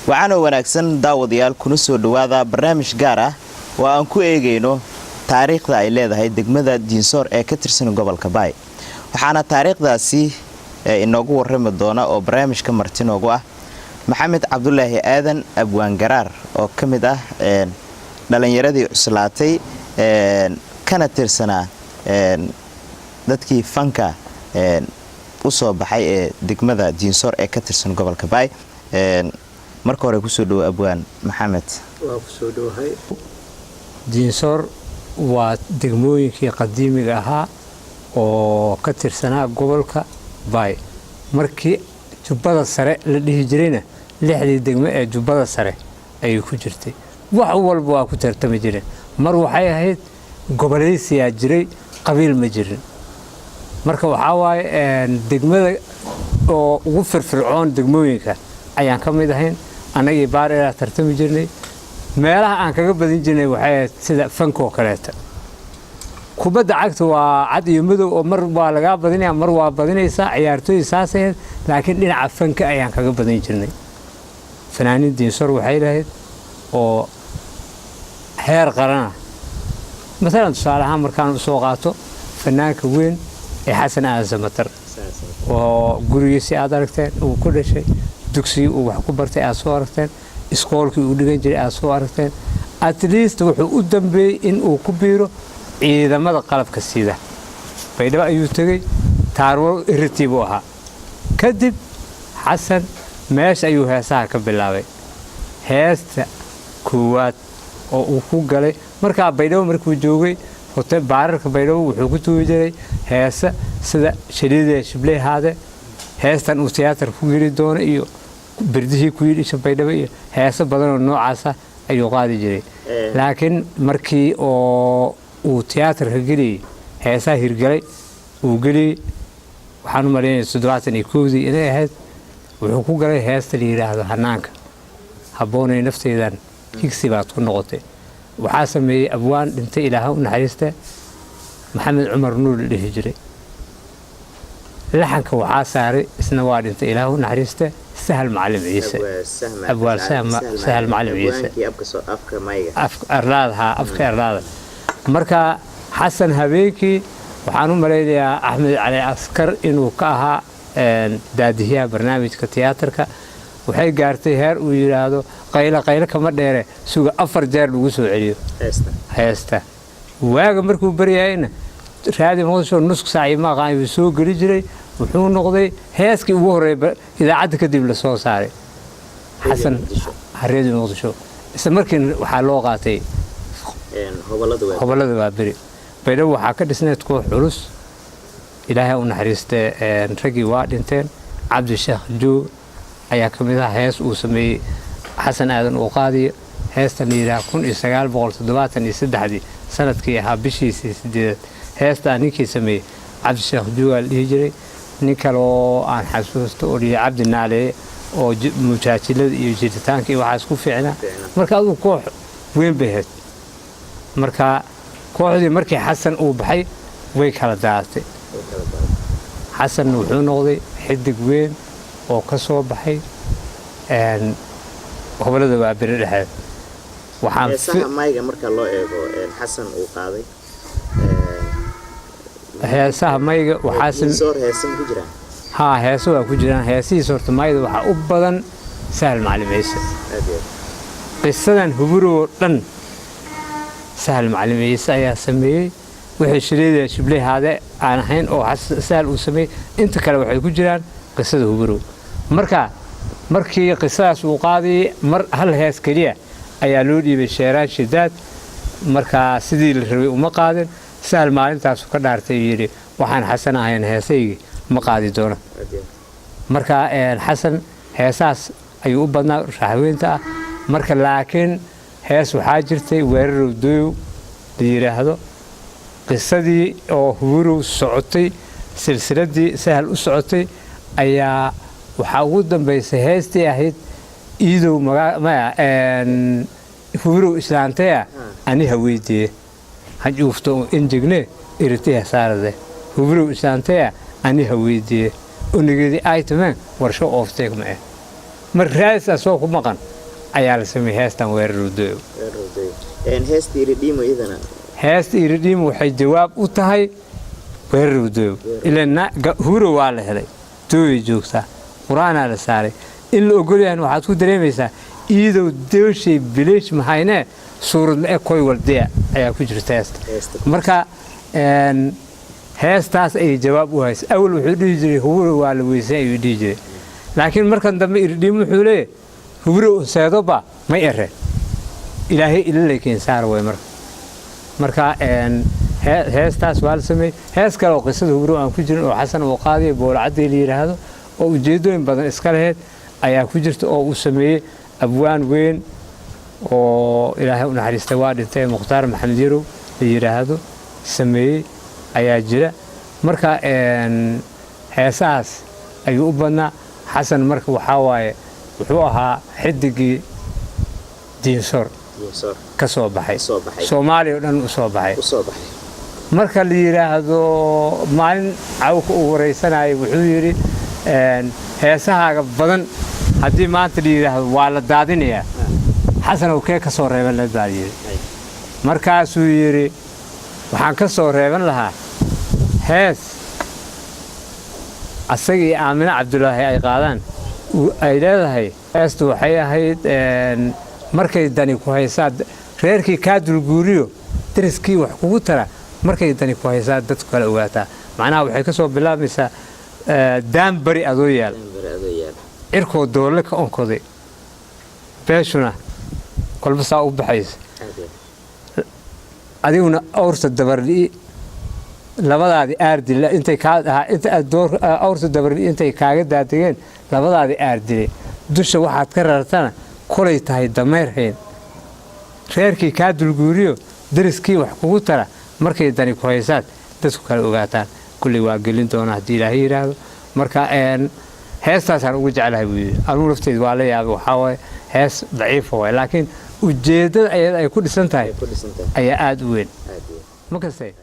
Waxaanoo wanaagsan, daawadayaal, kuna soo dhowaada barnaamij gaar ah oo aan ku eegayno taariikhda ay leedahay degmada Diinsoor ee ka tirsan gobolka Baay. Waxaana taariikhdaasi inoogu warrami doona oo barnaamijka marti noogu ah Maxamed Cabdulaahi Aadan, Abwaan Garaar, oo ka mid ah dhallinyaradii cuslaatay kana tirsanaa dadkii fanka u soo baxay ee degmada Diinsoor ee ka tirsan gobolka Baay. Marka hore, kusoo dhowo, Abwaan Maxamed. Waa kusoo dhowahay. Diinsoor waa degmooyinkii qadiimiga ahaa oo ka tirsanaa gobolka Baay. Markii Jubbada Sare la dhihi jirayna, lixdii degmo ee Jubbada Sare ayay ku jirtay. Wax walba waa ku tartami jireen. Mar waxay ahayd gobolaysiyaa jiray, qabiil ma jirin. Marka waxaa waaye degmada oo ugu firfircoon degmooyinka ayaan ka mid ahayn. Annagii Baareeraa tartami jirnay. Meelaha aan kaga badin jirnay waxay ahayd sida fankoo kaleeta. Kubadda cagta waa cad iyo madow, oo mar waa lagaa badinaya, mar waa badinaysaa. Ciyaartooy saas ahayd, laakiin dhinaca fanka ayaan kaga badin jirnay. Fanaaniin Diinsor waxay lahayd oo heer qarana. Masalan, tusaale ahaan, markaan usoo qaato fanaanka weyn ee Xasan Aadan Samatar, oo gurigiisii aad aragteen uu ku dhashay, dugsigii uu wax ku bartay aad soo aragteen, iskoolkii uu dhigan jiray aad soo aragteen, at least wuxuu u dambeeyey in uu ku biiro ciidamada qalabka sida. Baydhabo ayuu tegey, taarwo iritii buu ahaa. Kadib Xasan meesha ayuu heesaha ka bilaabay. Heesta koowaad oo uu ku galay markaa Baydhabo markuu joogay hote baararka Baydhabo, wuxuu ku tuuri jiray heesa sida Shaliidee Shibley Haade, heestan uu tiyaatar ku geli doono, iyo Berdihii ku yidhi Baydhabo, iyo heeso badanoo noocaasa ayuu qaadi jiray. Laakiin markii oo uu tiyaatarka geliyey, heesaha hirgalay uu geliyey, waxaan u malaynaya 71-dii inay ahayd, wuxuu ku galay heesta la yidhaahdo Hanaanka Habboonay Nafteydan Higsi Baad Ku Noqotay. Waxaa sameeyey abwaan dhintay, Ilaaha u naxariista, Maxamed Cumar Nuur la dhihi jiray. Laxanka waxaa saaray, isna waa dhintay, Ilaaha u naxariista, Sahal Macalim Ciise, Abwaan Sahal Macalim Ciise, arlaada, haa, afka arlaada. Marka Xasan habeenkii waxaan u malaynayaa Axmed Cali Askar inuu ka ahaa daadihiyaha barnaamijka tiyaatarka. Waxay gaartay heer uu yidhaahdo, "Qaylo qaylo kama dheere suga," 4 jeer lagu soo celiyo heesta. Waaga markuu baryayna, Raadi Muqdisho nusku saaci ma aqaan yuu soo geli jiray. Wuxuu noqday heeskii ugu horreeya idaacadda kadib la soo saaray Xasan Reedi Muqdisho. Isla markiina waxaa loo qaatay Hobolada Waaberi. Baydhabo waxaa ka dhisnayd koox culus. Ilaahay u naxariistee, raggii waa dhinteen. Cabdisheekh Joog ayaa ka mid ah. Hees uu sameeyey Xasan Aadan uu qaadiyo, heestan la yidhaha 1973-dii sanadkii ahaa bishiisii sideedaad, heestaa ninkii sameeyey Cabdisheekh Joogaa la dhihi jiray. Nin kale oo aan xasuusto oo dhihi Cabdi Naaleeye, oo mujaajilada iyo jiritaanka iyo waxaas ku fiicnaa. Marka adugu koox weyn bay ahayd. Marka kooxdii markii Xasan uu baxay way kala daadatay. Xasan wuxuu noqday xidig weyn oo ka soo baxay Hobolada Waaberi dhexeed. Heesaha mayga marka loo eego Xasan uu qaaday? Heesaha mayga waxaa Soor heese ma ku jiraan? Haa, heese waa ku jiraan. Heesihiis horta mayda waxaa u badan Sahal Macalin Ciise. Aad iyo aad. Qisadan Huburoo dhan Sahal Macalin Ciise ayaa sameeyey. Wixii Shiliida Shibley Haade aan ahayn oo Sahal uu sameeyey, inta kale waxay ku jiraan qisada Huburow. Marka markii qisadaas uu qaadayay, mar hal hees keliya ayaa loo dhiibay, Sheeraan Shidaad. Markaa sidii la rabay uma qaadin. Sahal maalintaasu ka dhaartay, yidhi, "Waxaan Xasan ahayn heesaygii ma qaadi doono." Aad iyo aad. Marka Xasan heesahaas ayuu u badnaa raaxweynta ah. Marka laakiin hees waxaa jirtay Weerarow Doyow la yidhaahdo. Qisadii oo Huburow socotay, silsiladii Sahal u socotay, ayaa waxaa ugu dambaysay heestii ahayd Iidow maya Huburow Islaantaya ani haweydiye hajuufto injigne iritiha saarade, Huburow Islaantaya ani haweydiye unigedi aytameen warsho oofteeg ma eh. Mar raadis asoo ku maqan. Ayaa la sameeyey heestan Weerar Doyo. Heesta Iridhiimo iyadana? Heesta Iridhiimo waxay jawaab u tahay Weerar Doyo. Ilan Huro waa la helay, dooyay joogtaa, Qur-aanaa la saaray. In la ogol yahan waxaad ku dareemaysaa iidow dooshay bileesh mahaynee suurad ma e koy waldeya ayaa ku jirta heesta. Marka heestaas ayay jawaab u haysa. Awal wuxuu dhihi jiray Huburo waa la weysay ayuu dhihi jiray, laakiin markan dambe Iridhiimo wuxuu leeyahay Huburo seedoba may ere Ilaahay ilalay keensaar way. Marka heestaas waa la sameeyey. Hees kale oo qisada Huburo aan ku jirin oo Xasan uu qaadiyo, Boolcaddii la yidhaahdo, oo ujeeddooyin badan iska lahayd ayaa ku jirta, oo uu sameeyey abwaan weyn oo Ilaahay u naxariistay, waa dhintay, Mukhtaar Maxamed Yarow la yidhaahdo sameeyey ayaa jira. Marka heesahaas ayuu u badnaa Xasan. Marka waxaa waaye wuxuu ahaa xidigii Diinsoor ka soo baxay, Soomaaliya o dhan u soo baxay. Marka la yidhaahdo maalin cawka uu waraysanayay, wuxuu yidhi heesahaaga badan haddii maanta la yidhaahdo waa la daadinayaa, Xasanow kee ka soo reeban lahayd baa la yidhi. Markaasuu yidhi waxaan ka soo reeban lahaa hees asaga iyo Aamine Cabdulaahi ay qaadaan, ay leedahay. Heestu waxay ahayd markay dani ku haysaa reerkii kaa dulguuriyo dariskii wax kugu tara, markay dani ku haysaa dadku kala ogaataa. Macnaha waxay ka soo bilaabmaysaa daanbari adoo yaal, cirkoo doolle ka onkoday, beeshuna kolba saa u baxaysa, adiguna awrta dabarli'i labadaadii aardile intay kaa inta awrta dabarli'i intay kaaga daadegeen labadaadii aardile, dusha waxaad ka rartana kolay tahay damayr hayn, reerkii kaa dulguuriyo dariskii wax kugu tara, markay dani ku haysaad dadku kala ogaataan. Kulley waa gelin doonaa haddii Ilaahay yidhaahdo. Marka heestaasaan ugu jeclahay buu yidhi. Anugu lafteed waa la yaabay, waxaa waaye hees daciifa waay, laakiin ujeeddada ayada ay ku dhisan tahay ayaa aada u weyn ma kastay.